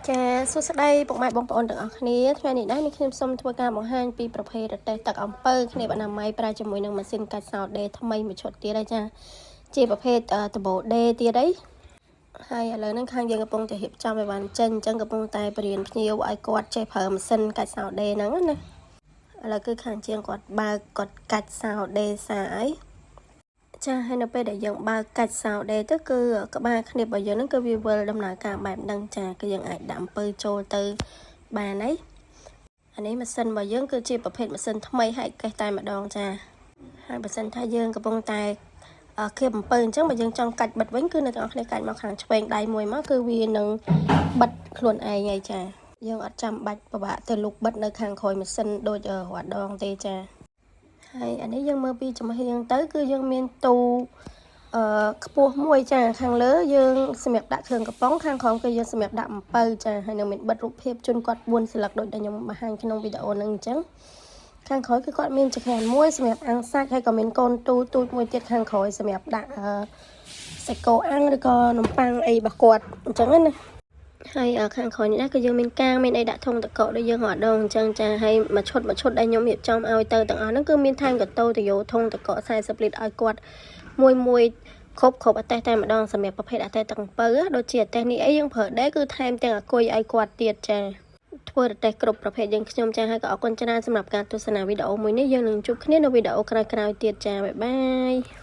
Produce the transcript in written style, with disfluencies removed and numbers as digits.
ចាសួស្តីពុកម៉ែបងប្អូនទាំងអស់គ្នាថ្ងៃនេះដែរនេះខ្ញុំសូមធ្វើការបង្ហាញពីប្រភេទរទេះទឹកអំពៅគ្នាអនាម័យប្រើជាមួយនឹងម៉ាស៊ីនកាច់សោដេថ្មីមួយឈុតទៀតហើយចាជាប្រភេទដបូដេទៀតអីហើយឥឡូវហ្នឹងខាងយើងកំពុងតែរៀបចំឲ្យបានចេញអញ្ចឹងកំពុងតែបរៀនភ្ញៀវឲ្យគាត់ចេះប្រើម៉ាស៊ីនកាច់សោដេហ្នឹងណាឥឡូវគឺខាងជាងគាត់បើកគាត់កាច់សោដេសាអីចាហើយនៅពេលដែលយើងបើកកាច់សោដេទៅគឺក្បាលគ្នារបស់យើងហ្នឹងគឺវាវិលដំណើរការបែបហ្នឹងចាគឺយើងអាចដាក់អំពៅចូលទៅបានហើយអានេះម៉ាស៊ីនរបស់យើងគឺជាប្រភេទម៉ាស៊ីនថ្មីហើយកេះតែម្ដងចាហើយបើសិនថាយើងកំពុងតែខៀបអំពៅអញ្ចឹងបើយើងចង់កាច់បិទវិញគឺអ្នកទាំងអស់គ្នាកាច់មកខាងឆ្វេងដៃមួយមកគឺវានឹងបិទខ្លួនឯងហើយចាយើងអត់ចាំបាច់ពិបាកទៅលុកបិទនៅខាងក្រោយម៉ាស៊ីនដូចរាល់ដងទេចាហើយអានេះយើងមើលពីចំហៀងទៅគឺយើងមានទូអឺខ្ពស់មួយចាខាងលើយើងសម្រាប់ដាក់គ្រឿងកំប៉ុងខាងក្រោមគឺយើងសម្រាប់ដាក់អំពៅចាហើយនឹងមានបិទរូបភាពជូនគាត់4ស្លឹកដូចដែលខ្ញុំបង្ហាញក្នុងវីដេអូហ្នឹងអញ្ចឹងខាងក្រោយគឺគាត់មានចង្ក្រានមួយសម្រាប់អាំងសាច់ហើយក៏មានកូនទូទូចមួយទៀតខាងក្រោយសម្រាប់ដាក់អឺសាច់គោអាំងឬក៏នំប៉័ងអីរបស់គាត់អញ្ចឹងណាហើយខាងក្រោយនេះដែរគឺយើងមានកាងមានអីដាក់ធុងទឹកកកដូចយើងរាល់ដងអញ្ចឹងចាហើយមួយឈុតមួយឈុតដែលខ្ញុំរៀបចំឲ្យទៅទាំងអស់ហ្នឹងគឺមានថែមកតូតយោធុងទឹកកក40លីត្រឲ្យគាត់មួយមួយគ្រប់គ្រប់អតេះតែម្ដងសម្រាប់ប្រភេទអតេះទាំងពៅដូចជាអតេះនេះអីយើងប្រើដែរគឺថែមទាំងអាគុយឲ្យគាត់ទៀតចាធ្វើរទេះគ្រប់ប្រភេទយើងខ្ញុំចាហើយក៏អរគុណច្រើនសម្រាប់ការទស្សនាវីដេអូមួយនេះយើងនឹងជួបគ្នានៅវីដេអូក្រោយៗទៀតចាbye bye.